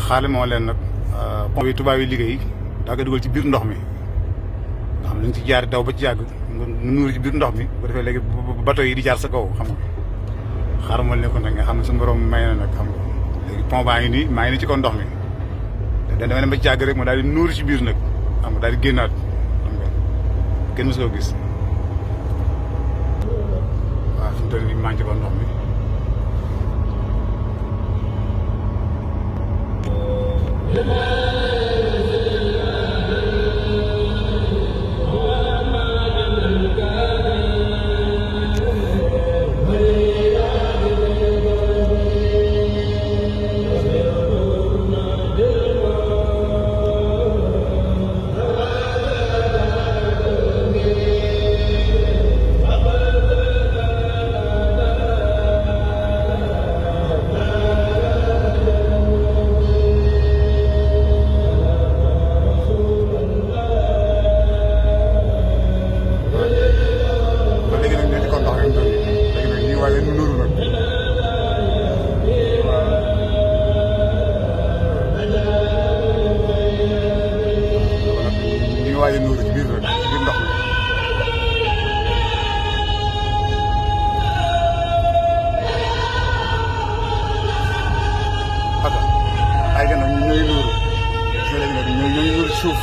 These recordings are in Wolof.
xaale moo leen nag pont bi tubaab yi liggéey daa koy dugal ci biir ndox mi nga xam ne dañ ci jaar daw ba ci yàgg nga nuur ci biir ndox mi bu defee léegi bateau yi di jaar sa kaw xam nga xaaramal ne ko nag nga xam ne suñu borom may na nag xam nga léegi pont baa ngi nii maa ngi nii ci kaw ndox mi te dama dem ba ci yàgg rek ma daal di nuur ci biir nag xam nga daal di génnaat xam nga kenn mësu ko gis waaw fi mu toll nii maa ngi ci kaw ndox mi. waaye nuuru ci biir nag ci biir ndox mi aka ay ga nag ñooy nuuru léegi nag ñooy nuuru ci suuf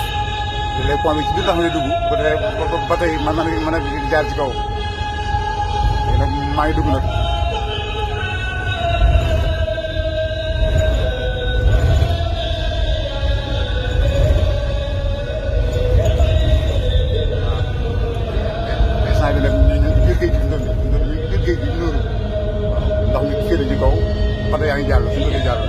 léegi pont bi ci biir ndox mi lay dugg bu defee ba tey mën a jaar ci kaw léegi nag maa ngi dugg nag géej gi nuuru ndox mi féete ci kaw bato yaa ngi jàll suñu bëggee jàll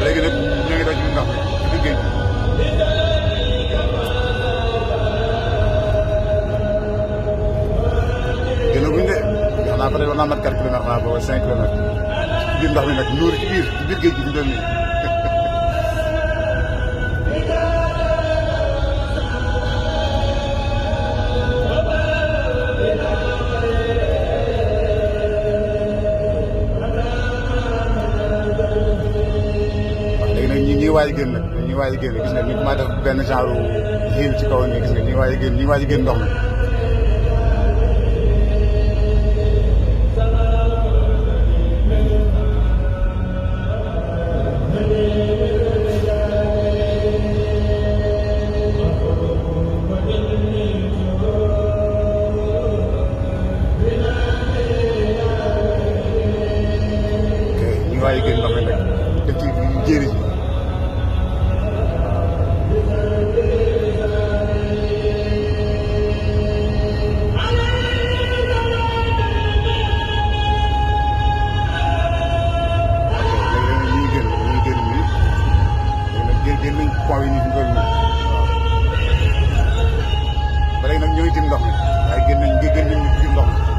léegi nag ñu ngi doon ci ndox mi ci biir géej gi gën a guñ de xanaa peut être war naa mat 4 kilomètres xanaa booba 5 kilomètres ci biir ndox mi nag nuuru ci biir géej gi ñu doon nii ñi waaj a génn nag ñi waaj a génn gis nga ñu ma def benn genre hiil ci kaw nii gis nga ñi waaj a génn ndox mi ok ñi waaj a génn ndox mi nag def ci jéeri ji génn nañ pont yi nii fi mu toll nii waaw ba léegi nag ñoo ngi tim ndox mi waaye génn nañ ci biir ndox mi